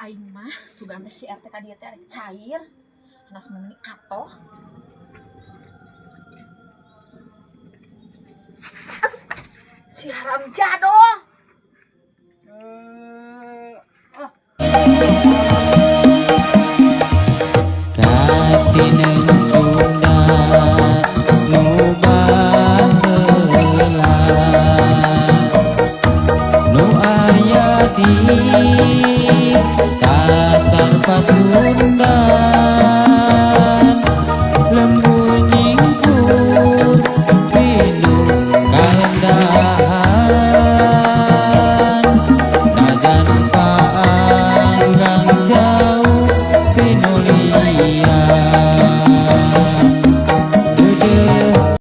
Aing mah sugan teh si RT ka dieu teh arek cair. Hanas meuni atoh. Si haram jadol. Katineng Sunda nu baheula nu aya di Tatar Pasundan lembu nyingkur pinuh kaendahan najan paanggang jauh tinulian Deudeuh.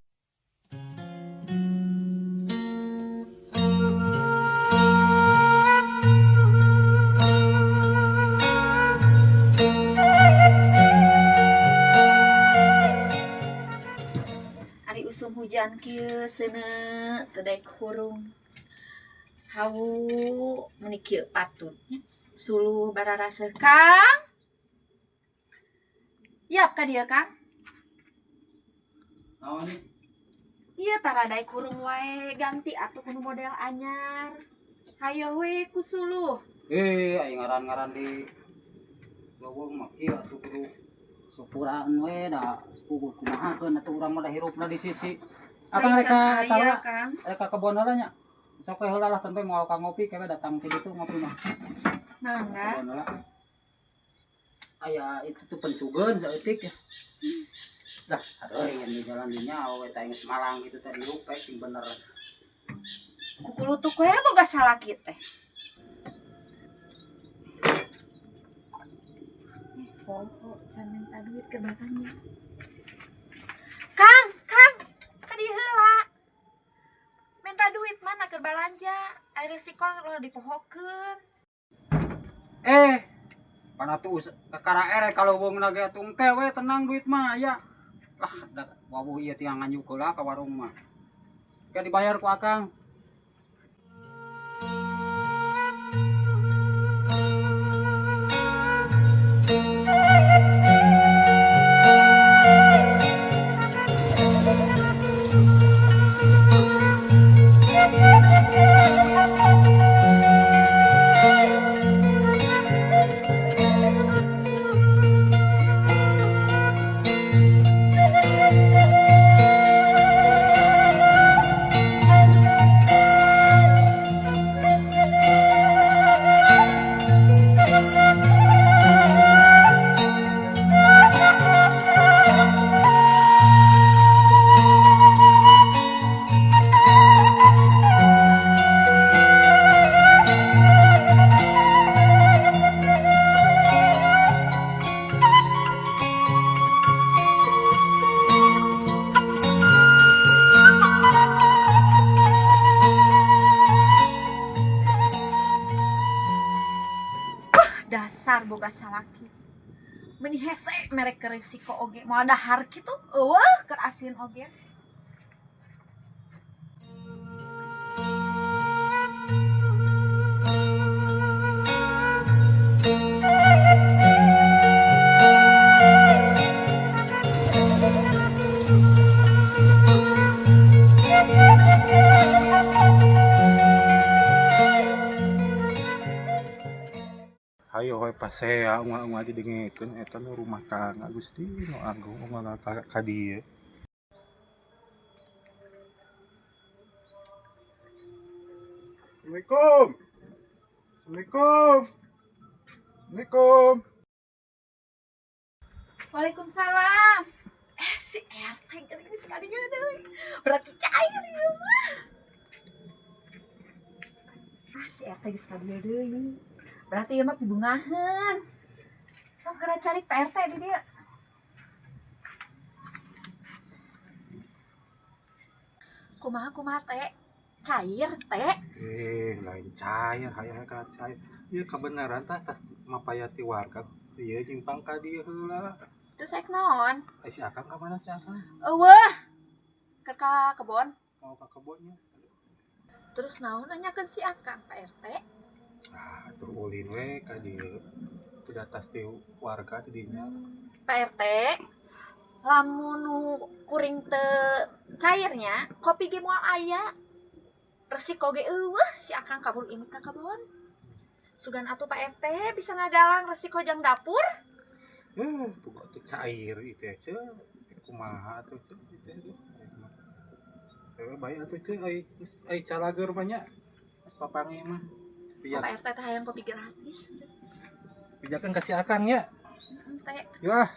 Ari usum hujan kieu seuneu teu daek hurung. Hawu meuni kieu patut nya. Suluh bararaseuh Kang. Yap ka dieu Kang. Naon nih? Ieu tara daek hurung wae ganti atuh kudu model anyar. Hayo we ku suluh. Eh, aing ngaran-ngaran di leuweung mah kieu atuh kudu syukuran we da kudu kumahakeun atuh urang mah da hirupna di sisi. Akang rek ka Cai can aya, heula, Kang. Rek ka kebon heula nya. Sok we heula lah tentu moal ka ngopi kewe datang ti ditu ngopi mah. Mangga. Kebon heula. Aya itu tuh pencugeun saeutik ya. Lah, aduh ingin di jalan dinya we teh geus malang gitu tadi rupe sing bener. Kukulutuk we boga salaki teh. Poho can minta duit ke batangnya. Kang, Kang, ka dieu heula. Minta duit mana keur balanja? Ai resiko lo dipohokeun. Pana tuh kakara ere kalau wong ge atuh engke we tenang duit mah aya. Lah, da wawuh ieu tiang nganyuk heula ka warung mah. Ke dibayar ku akang. Dasar boga salaki. Meni hese merek ke risiko oge moal dahar kitu eueuh keur asin oge. Hayo we pasea unggal-unggal didengekeun eta nu rumah tangga Gusti nu agung unggal ka dieu. Assalamualaikum. Assalamualaikum. Assalamualaikum. Waalaikumsalam. Si RT geuning sekalinya deui. Berarti cair ieu mah. Ah, si RT geus ka dieu deui. Berarti ieu mah pibungaheun. Sok geura cari Pak RT di dieu. Kumaha kumaha teh? Cair teh? Lain cair, hayang ka cair. Ieu kebenaran tah tas mapayati warga. Ieu nyimpang ka dieu heula. Terus rek naon? Si Akang ka mana si Akang? Eueuh. Keur ka kebon. Mau ka kebonnya. Terus naon nanyakeun si Akang Pak RT? Ah, tur ulin we ka dieu. Udah tas ti warga ti dinya. Pak RT, lamun nu kuring teu cairnya, kopi ge moal aya. Resiko ge euweuh si Akang kabur ini ka kebon. Sugan atuh Pak RT bisa ngagalang resiko jang dapur. Eh, pokok teu cair itu ya, ce. Kumaha atuh ce itu aduh. Eh, baik atuh ce, ai ai calageur mah nya. Geus papanggih mah. Oh, Pijak, Pak RT teh hayang kopi gratis. pijakeun ka si Akang nya. Teh. Yuk ah.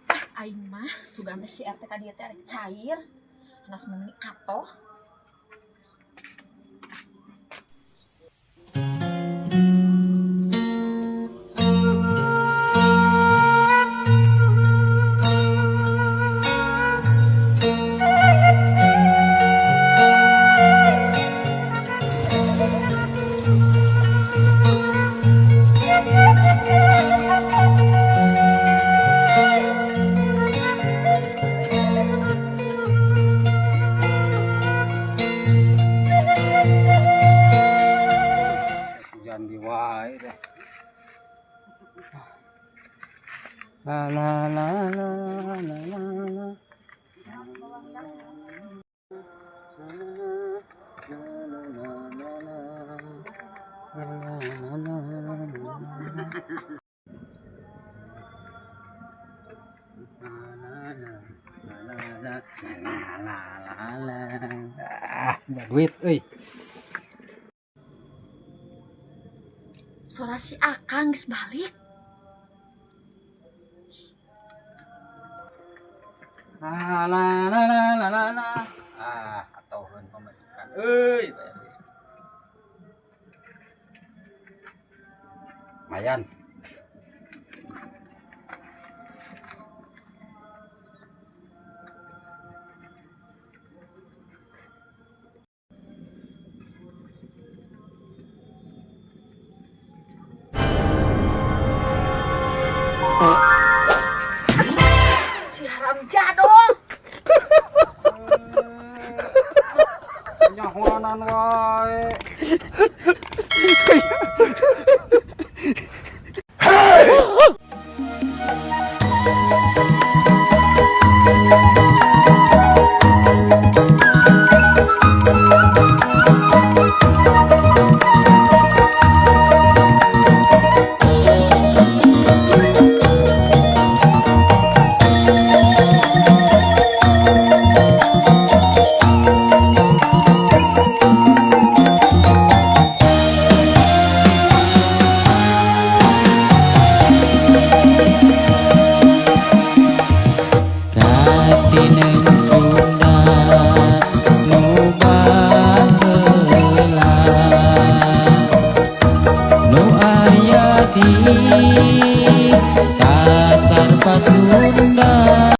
Ah, aing mah sugan teh si RT ka dieu teh arek cair. Anas meuni atoh. Hujan di wae deh. La la la la la la la. Ah, duit euy. Sora si Akang geus balik. La la la la la la la. Ah, atauheun pamajikan euy, bayar duit. Lumayan. Si haram jadol. Nyahoanan wae. Katineng Sunda nu baheula nu aya di Tatar Pasundan.